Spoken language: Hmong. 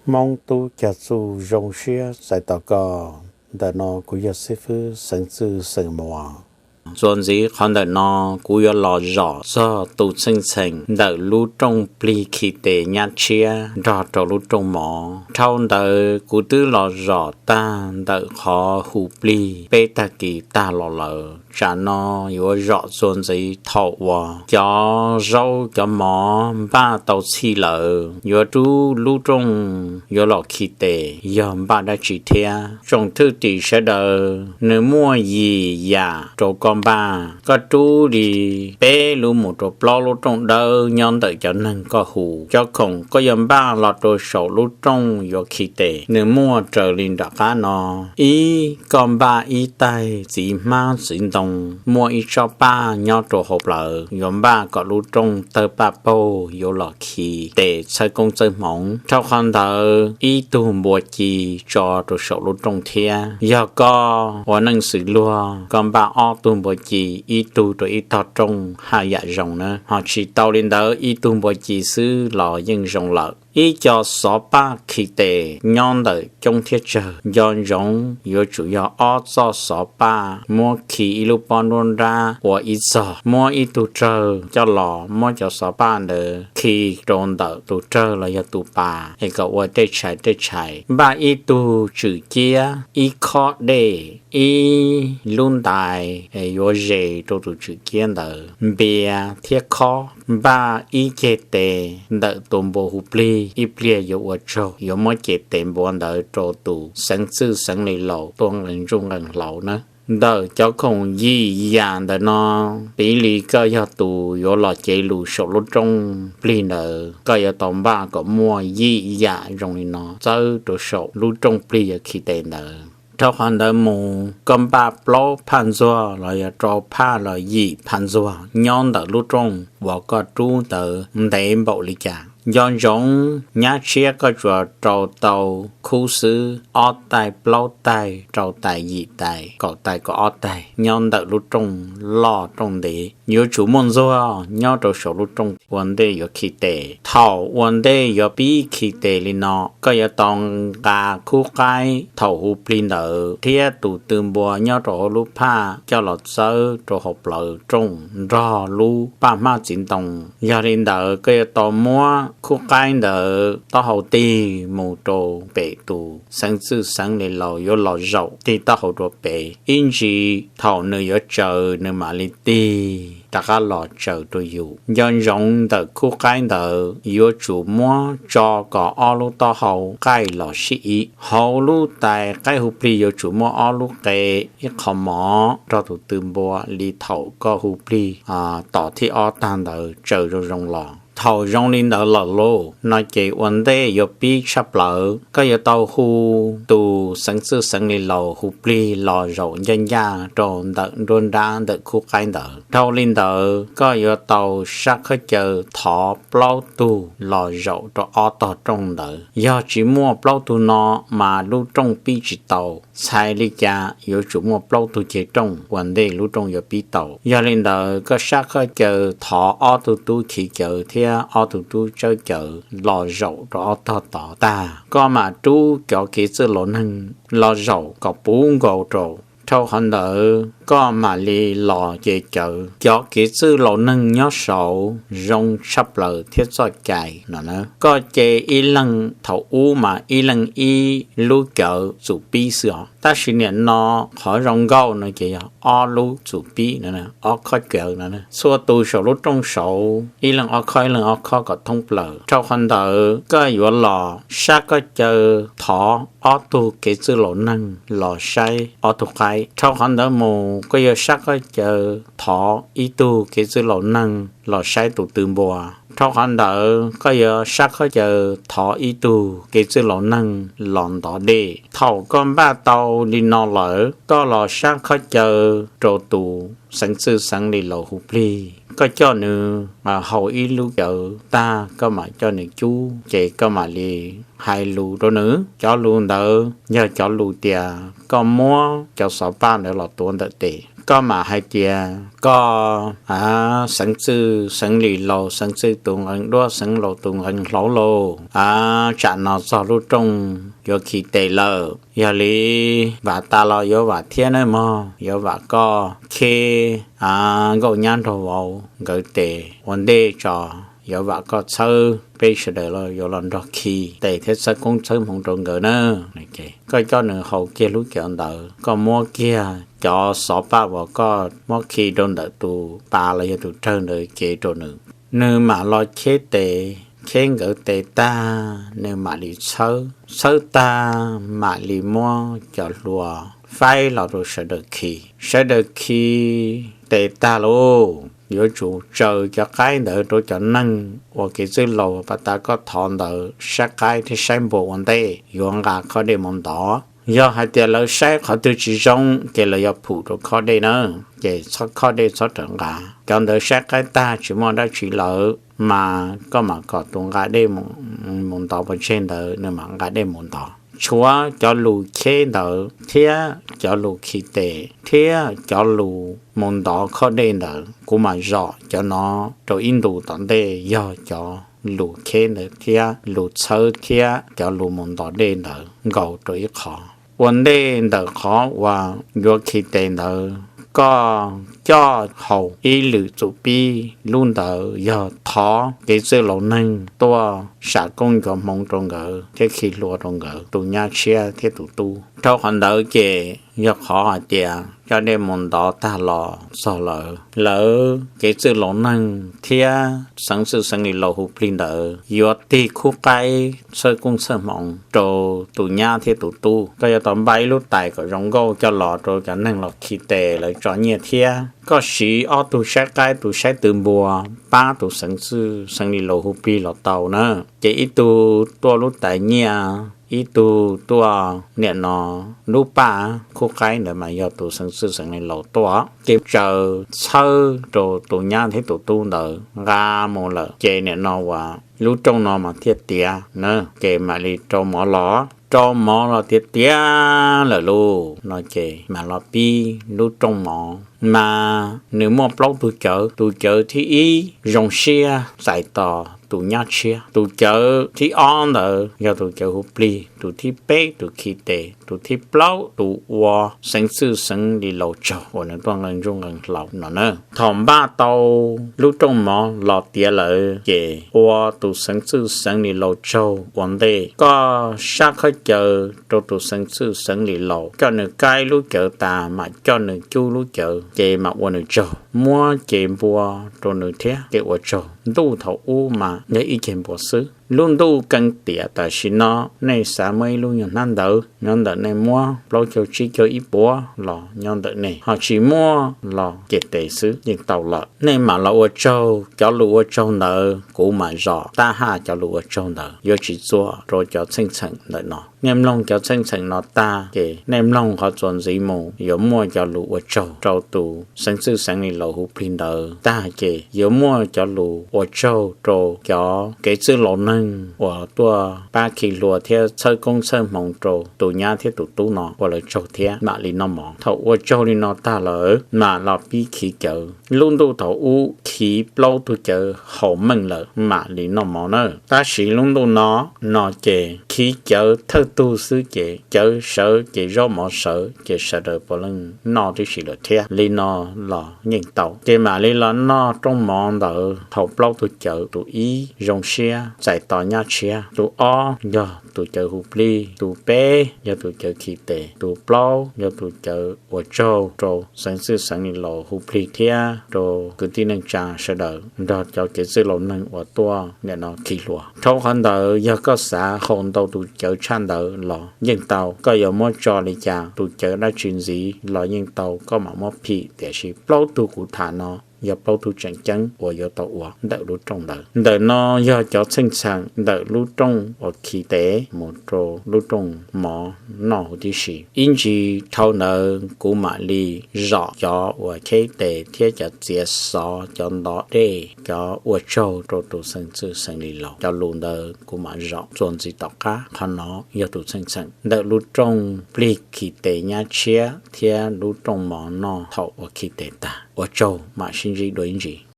Hmoob tub cag txuj zoo siab txais tos koj. Ntawm no kuv yog xib fwb Xeev Txwj xeem Muas. Txuas ntxiv qhov ntawm no kuv yuav los zom txog tus txheej txheem ntawm lub rooj plig khi tes nyab tshiab nrog rau lub rooj mov. Dhau ntawd kuv twb los zom tag ntawm qhov hu plig peb tag kis tag los lawm. Tsam no yuav zom txuas ntxiv thaum uas cov zaub cov mov npaj tau txhij lawm, yuav rub lub rooj yuav los khi tes yog npaj dab tsi thiab. Tsoom thwj tim sawv daws, nws muaj yim yam rau koj npaj, koj rub li peb lub mus rau plaub lub rooj dawb nyob ntawm cov neeg koj hu. Cov khoom koj yuav npaj los rau saum lub rooj yuav khi tes nws muaj raws li nram qab no. Ib, koj npaj ib taig txiv hmab txiv ntoo, muaj ib tsob paj nyob rau hauv plawv, yuav npaj kom lub rooj tawg paj paug yuav los khi tes txhawb koob txawb hmoov. Dhau qhov ntawd ib tug npua ci tso rau saum lub rooj thiab. Yog koj ua neej xws luag, koj npaj ob tug npua ci, ib tug rau ib tog rooj haj yam zoo na. Ho tsis tau li ntawd, ib tug npua ci xwb los yeej zoo lawm. Ib co xov paj khi tes nyob ntawm coob thiab tsawg, nco ntsoov yuav tsum yog ob txoj xov paj muab khi ib lub pob nruab nrab ua ib txog, muab ib tug rawg coj los muab cov xov paj ntawd khi rau ntawm tus rawg los yog tus pas es kom ua tej tshais tej tshais. Npaj ib tug tswm ciab, ib khob dej, ib lub ntais yuav zes rau tus tswm ciab ntawd, npias thiab khob. Npaj ib ceg tes ntawm tus npua hu plig, ib pliag yuav ua tsaug yuav muab ceg tes npua ntawd rau tus xeev txwj xeev li laus tuaj nqee ntsuj nqee hlauv na. Ntawm cov khoom yim yam ntawm no, piv li koj yog tus yuav los cev lus saum lub rooj plig ntawd, koj yuav tau npaj kom muaj yim yam zoo li no txawb rau saum lub rooj plig yuav khi tes ntawd. Dhau qhov ntawd mus, koj npaj plaub phaj ntxuag los yog rau phaj los yim phaj ntxuag nyob ntawm lub rooj uas koj rub ntawd ntev npaum li cas. Nco ntsoov nyab tshiab koj tsuas rau tau khub xwb, ob tais plaub tais rau tais yim tais kaum tais kaum ob tais nyob ntawm lub rooj loj rooj ntev. Yuav tsum muaj ntxuag nyob rau saum lub rooj ua ntej yuav khi tes. Thaum ua ntej yuav pib khi tes li no, koj yuav tau nqa khub qaib thaum hu plig ntawd thiab tus tw npua nyob rau hauv lub phaj coj los txawb rau hauv plawv rooj nrog lub paj hmab txiv ntoo. Yog li ntawd koj yuav tau muab khub qaib ntawd taub hau tig mus rau pem tus xeev txwj xeev li laus yuav los zaum tig taub hau rau pem. Ib ntsis thaum nws yuav tsaws nws mam li tig rov qab los tsaws rau yus. Nco ntsoov ntawm khub qaib ntawd yuav tsum muab tso kom ob lub taub hau qaij los sib ib. Hauv lub tais qaib hu plig yuav tsum muaj ob lub qe, ib qho mov nrog tus tw npua li thaum koj hu plig tom thib ob tag ntawd tsaws zoo zoo los. Thaum zoo li ntawd lawm lauj no ces ua ntej yuav pib tshaj plaws koj yuav tau hu tus xeev txwj xeev li laus hu plig los zaum ncaj ncaj rau ntawm nruab nrab ntawm khub qaib ntawd. Dhau li ntawd koj yuav tau sab khob caw thov plaub tug los zaum rau ob tog rooj ntawd. Yog tsis muaj plaub tug no mas lub rooj pib tsis tau. Txhais li cas yuav tsum muaj plaub tug ceg rooj ua ntej lub rooj yuav pib tau. Yog li ntawd koj sab khob caw thov ob tug tub chiv cawv thiab ob tug tub tsawb cawv los zaum rau ob tog tod tag, koj mam rub cov kev txwj laus neeg los zaum kom puv nkaus rau. Dhau qhov ntawd koj mam li los ce cawv. Cov kev txwj laus neeg nyob saud zoo tshaj plaws thiab txoj cai no na. Koj ce ib leeg thaum ub mas ib leeg ib lub cawv txum pib xwb os. Tab sis nim no qhov zoo nkauj no ces yog ob lub txum pib no, ob khob cawv no. Txhua tus saum lub rooj saud ib leeg ob khob ib leeg ob khob kom thoob plaws. Dhau qhov ntawd koj yuav los sab khob caw thov ob tug kev txwj laus neeg los saib ob tug qaib. Dhau qhov ntawd mus koj yuav sab khob caw thov ib tug kev txwj laus neeg los saib tus tw npua. Dhau qhov ntawd koj yuav sab khob caw thov ib tug kev txwj laus neeg los ntov dej. Thaum koj npaj tau li no lawm, koj los sab khob caw rau tus xeev txwj xeev li laus hu plig. Koj coj nws hau ib lub cawv tag, koj mam coj nws cub, ces koj mam li hais lus rau nws. Cov lus ntawd yog cov lus tias koj muab cov xov paj ntawd los tuav ntawm tes, koj mam hais tias koj xeev txwj xeev li laus, xeev txwj tus nqee duab, xeev laus tus nqee hlauv lauj, tsam no txog lub rooj yuav khi tes lawm. Yog li vam tas los yuav vam thiab nawb mog, yuav vam koj kheb nkauj nyab nraug vauv nkawd tes ua ntej tso, yuav vam koj txhawb peb sawv daws los yuav los nrog khi tes thiab txhawb koob txhawb hmoov rau nkawd na. Koj coj nws haus kiag lub cawv ntawd, koj muab kiag cov xov paj uas koj muab khi rau ntawm tus pas los yog tus rawg ntawd cev rau nws. Nws mam los kheb tes, kheb nkawd tes tag, nws mam li txhawb, txhawb tag mam li muab cov hlua faib los rau sawv daws khi. Sawv daws khi tes tag lauj, yuav tsum tsaws cov qaib ntawd rau cov neeg uas kev txwj laus pas tas koj thov ntawd saib qaib thiab saib npua ua ntej yuav nqa khob dej mus ntov. Yog hais tias lawv saib qhov twg tsis zoo ces lawv yuav phum rau khob dej na, ces txhob khob dej txhob rawm nqa. Cov ntawd saib qaib tag tsis muaj dab tsi lawm mas koj mam kom tus nqa dej mus ntov pov tseg ntawd nws mam nqa dej mus ntov. Tshuav cov lus kheb ntawd thiab cov lus khi tes thiab cov lus mus ntov khob dej ntawd, kuv mam zom cov no rau ib ntus tom ntej yog cov lus kheb ntawd thiab lus txhawb thiab cov lus mus ntov dej ntawd nkaus rau ib qho. Ua ntej ntawm qhov uas yuav khi tes ntawd, koj coj haus ib lwm txuv pib lub ntawd yog thov kev txwj laus neeg tuaj sam koob ncuav hmoov rau nkawd thiab khi hlua rau nkawd tus nyab tshiab thiab tus tub. Rau qhov ntawd ces yog qhov hais tias coj dej mus ntov tag los txog lawm, lawv kev txwj laus neeg thiab xeev txwj xeev li laus hu plig ntawd yuav tig khub qaib txhawb koob txhawb hmoov rau tus nyab thiab tus tub. Koj yuav tau npaj ib lub tais kom zoo nkauj coj los rau cov neeg los khi tes lawv tso nyiaj thiab. Koj siv ob tug saib qaib, tus saib tw npua pab tus xeev txwj xeev li laus hu plig los tau na. Ces ib tug tuaj lub tais nyiaj, ib tug tuaj niam no lub paj. Khub qaib ntawd mas yog tus xeev txwj xeev li laus tuaj, ces tsaws txhawb rau tus nyab thiab tus tub ntawd nqa mus lawm ces niam no uas lub rooj no mas thiaj tiav na, ces mam li rau mov los. Rau mov los tiav tiav lawm lauj no ces mam los pib lub rooj mov. Mas nws muaj plaub tug cawv, tus cawv thib ib zoo siab txais tos tus nyab tshiab, tus cawv thib ob ntawd yog tus cawv hu plig, tus thib peb tus khi tes, tus thib plaub tus ua xeev txwj xeev li laus tsaug uas nws tuaj nqee ntsuj nqee hlauv no na. Thaum npaj tau lub rooj mov los tiav lawm ces ua tus xeev txwj xeev li laus tsaug ua ntej. Koj sab khaub caws rau tus xeev txwj xeev li laus, coj nws kaib lub cawv tas mam coj nws cub lub cawv ces mam ua nws tsaug, muab cev npua rau nws thiab ces ua tsaug. Ntuj thaum ub mas yog ib ceg npua xwb. Lub ntuj keeb tiam tam sim no nej xav muaj ib lub nyuag hnab ntawv nyob ntawm nej, muab plaub caug tsib caug ib puav los nyob ntawm nej, ho tsis muaj los ces tes xwb yeej tau lawm. Nej mam los ua tsaug, cov lus ua tsaug ntawd kuv mam zom tab haj cov lus ua tsaug ntawd yuav tsis txuam rau cov txheej txheem ntawm no. Nej mloog cov txheej txheem no tag ces nej mloog qhov txuas ntxiv mus yuav muaj cov lus ua tsaug rau tus xeev txwj xeev li laus hu plig ntawd tag ces yuav muaj cov lus ua tsaug rau cov kev txwj laus neeg uas tuaj pab khi hlua thiab txhawb koob txhawb hmoov rau tus nyab thiab tus tub no ua lawv tsaug thiab mam li noj mov. Thaum ua tsaug li no tag lawm mam los pib khi cawv. Lub ntuj thaum ub khi plaub tug cawv haum meej lawm mam li noj mov na. Tab sis lub ntuj no, no ces khi cawv thawj tug xwb ces cawv sawv ces zaub mov sawv ces sawv daws puav leej noj tib si lawm thiab. Li no los yeej tau. Ces mam li los noj rooj mov ntawd thaum plaub tug cawv, tus ib zoo siab txais tos nyab tshiab, tus ob yog tus cawv hu plig, tus peb yog tus cawv khi tes, tus plaub yog tus cawv ua tsaug rau xeev txwj xeev li laus hu plig thiab rau kwv tij neej tsa sawv daws nrog cov kev txwj laus neeg uas tuaj nim no khi hlua. Dhau qhov ntawd yog koj xav haus ntau tus cawv tshaj ntawd los yeej tau, koj yuav muab tso li cas tus cawv dab tsi ntxiv los yeej tau, koj mam muab phim, tiam sis plaub tug kuv tham no yog plaub tug tseem ceeb uas yuav tau ua ntawm lub rooj ntawd. Ntawm no yog cov txheej txheem ntawm lub rooj uas khi tes mus rau lub rooj mov noj huv tib si. Ib ntsis dhau ntawd kuv mam li zom cov uas cheb tes thiab cov txiav xov, cov ntov dej, cov ua tsaug rau tus xeem txwj xeem lis laus. Cov lus ntawd kuv mam zom txuas ntxiv tom qab. Qhov no yog tus txheej txheem ntawm lub rooj plig khi tes nyab tshiab thiab lub rooj mov noj thaum uas khi tes tag. Ua tsaug, mam sib ntsib dua ib ntsis.